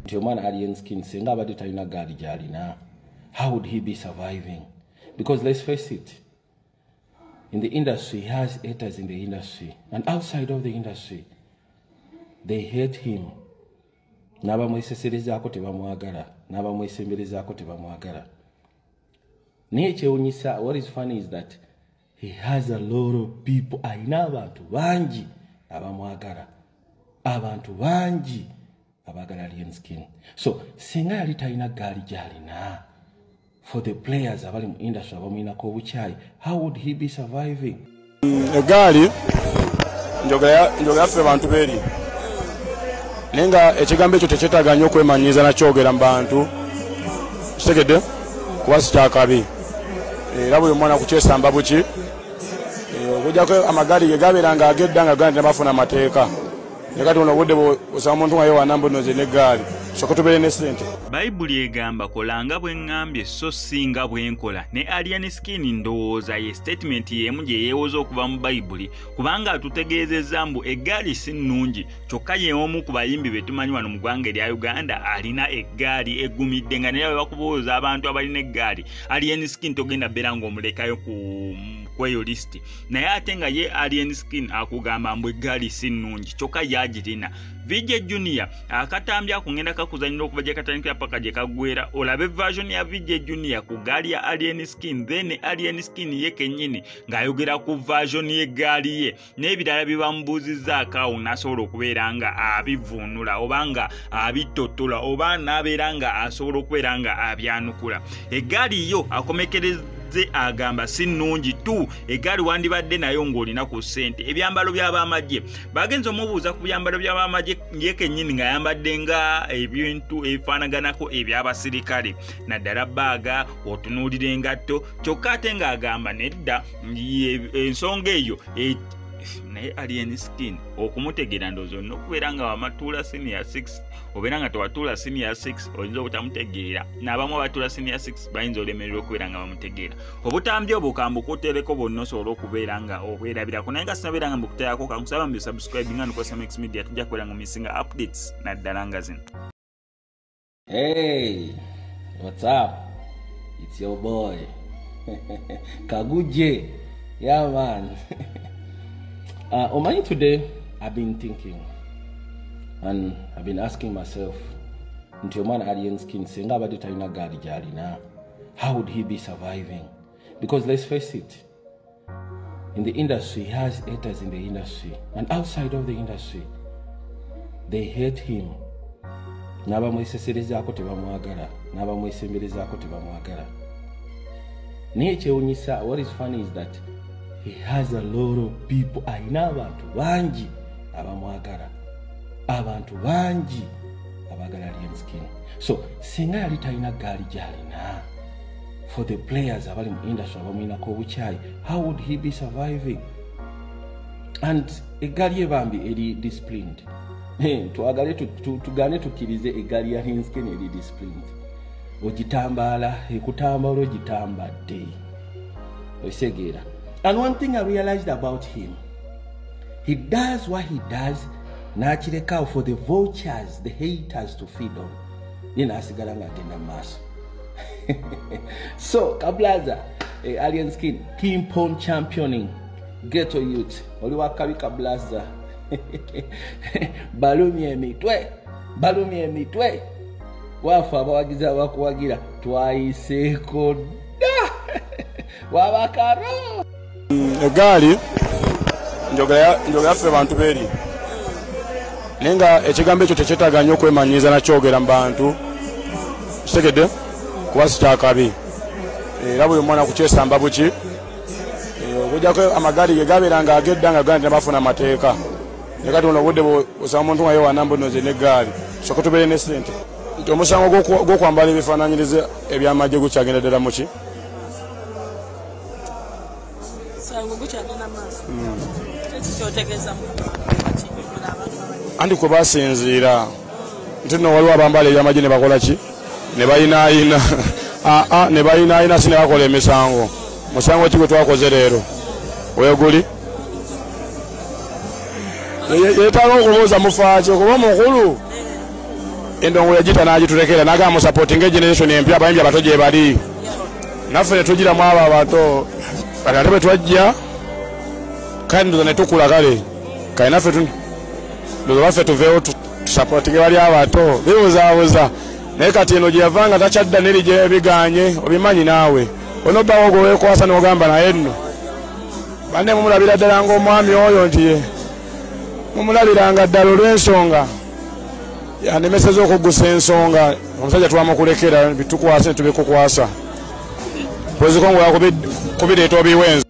Nti omwana Alien Skin singa abadde talina gaali gy'alina, how would he be surviving? Because let's face it, in the industry, he has haters in the industry. And outside of the industry, they hate him. N'abamweseserezaako tebamwagala, n'abamwesemberezaako tebamwagala. Naye ekyewuunyisa, what is funny is that he has a lot of people, alina abantu bangi abamwagala, abantu bangi abaagala Alien Skin. So singa yali talina gaali gy'alina, for the players abali mu industry abamulinako obukyayi, how would he be surviving? Egaali njogera ffe bantu beeri, naye nga ekigambo ekyo tekyetaaga nnyo okwemanyiiza nakyogera mu bantu, kitegedde, kuba si kyakabi, era buli mwana kukyesamba buki, okujjako amagaali ge gabeeranga ag'edda nga gandi tebafuna amateeka. Naye kati buno obudde osaba omuntu nga yeewaana mbu nno nze n'eggaali, sooka tubeere ne ssente. Bayibuli egamba kola nga bwe ŋŋambye so si nga bwe nkola. Ne Alien Skin ndowooza ye statement y'emu gye yeewoza okuva mu Bayibuli, kubanga atutegeezezza mbu eggaali si nnungi, kyokka ye omu ku bayimbi be tumanyi wano mu ggwanga erya Uganda alina eggaali eggumidde, nga naye bwe bakubuuza abantu abalina eggaali, Alien Skin togenda beera ng'omulekayo ku eyo list. Naye ate nga ye Alien Skin akugamba mbu eggaali si nnungi, kyokka ye agirina. VJ Junior akatambi ako ngenda kakuzanyira okuva gye katandikira paka gye kaggwera, olabe version ya VJ Junior ku ggaali ya Alien Skin, then Alien Skin ye kennyini ng'ayogera ku version y'eggaali ye n'ebirala bye bamubuuzizzaako awo, n'asobola okubeera nga abivuunula oba nga abitottola oba n'abeera nga asobola okubeera nga abyanukula. Eggaali yo akomekereza agamba si nnungi tu, eggaali wandibadde nayo ng'olina ku ssente. Ebyambalo by'abamagye, bagenza omubuuza ku byambalo by'abamagye, ye kennyini ng'ayambadde nga ebintu ebifaanaganako eby'abasirikale, naddala baaga, otunuulira engatto, kyokka ate ng'agamba nedda ensonga eyo. Naye Alien Skin okumutegeera ndowooza olina okubeera nga wamatuula senior 6, obeera nga tewatuula senior 6 oyinza obutamutegeera, n'abamu abatuula senior 6 bayinza olemererwa okubeera nga bamutegeera. Obutambi obwo kambukutereko bwonna osobola okubeera nga obwerabirako, naye nga sinabeera nga mbukuterako, kankusaba mbi subscribe nga nukosa Max Media, tujja kubeera nga omisinga updates naddala nga zino. Hey, what's up? It's your boy Kaguje. Yeah, man. Omanyi, today I've been thinking and I've been asking myself nti omwana Alien Skin singa abadde talina gaali gy'alina, how would he be surviving? Because let's face it, in the industry, he has haters in the industry, and outside of the industry, they hate him. N'abamweseserezaako tebamwagala, n'abamwesemberezaako tebamwagala. Naye ekyewuunyisa, what is funny is that he has a lot of people, alina abantu bangi abamwagala, abantu bangi abaagala Alien Skin. So singa yali talina gaali gy'alina, for the players abali mu industry abamulinako obukyayi, how would he be surviving? And eggaali ye bambi eri disciplined. Twagale tugane tukkirize, eggaali ya Alien Skin eri disciplined, ogitambaala ekutambala ogitambadde, okitegeera? And one thing I realized about him, he does what he does n'akirekawo for the vultures, the haters, to feed on, ye n'asigala ng'agenda mu maaso. So kablaza, Alien Skin, keep on championing ghetto youth, oli wakabi kablaza. Balumye emitwe, balumye emitwe, waafe abawagizi abakuwagira twayiseeko dda wabakaro. Egaali njogera ffe bantu beeri, naye nga ekigambo ekyo tekyetaaga nnyo okwemanyiiza nakyogera mu bantu, kitegedde, kuba si kyakabi, era buli mwana kukyesamba buki, okujjako amagaali ge gabeeranga ag'edda nga gandi tebafuna amateeka. Naye kati buno obudde osaba omuntu nga yeewaana mbu nno nze n'eggaali, sooka tubeere ne ssente. Nti omusango gw'okwambala ebifaananyiriza ebyamagye gukyagenda ddala muki? Musango gukyagenda maaso. Kiki kyotegeeza mu kinyonyola abantu abali? Anti kwe basinziira nti nno waliwo abambala ebyamagye ne bakola ki, ne bayinaayina, aa, ne bayinaayina, si ne bakola emisango. Musango ki gwe twakoze leero weeguli? Yeetaaga okubuuza mufaaki okuba mukulu. Endongo yagita n'agitulekera n'agamba musupportinga generation empya, abayimbi abato gye bali. Naffe ne tugiramu abo abato, kati ate bwe twajja kale ndoza ne tukula, kale kale naffe ndoza baffe tuveewo tusupportinge bali abato, bibuzaabuza. Naye kati eno gye yavanga takyadda neri gye biganye, obimanyi naawe onobbawo gwe weekwasa n'ogamba naye nno banne mumulabira ddala ng'omwami oyo nti ye mumulabiranga ddala olw'ensonga yanemeseza okuggusa ensonga. Omusajja twamukulekera, bitukwase ne tubikukwasa. Pwezikongo yakubireeta obiwa enzo.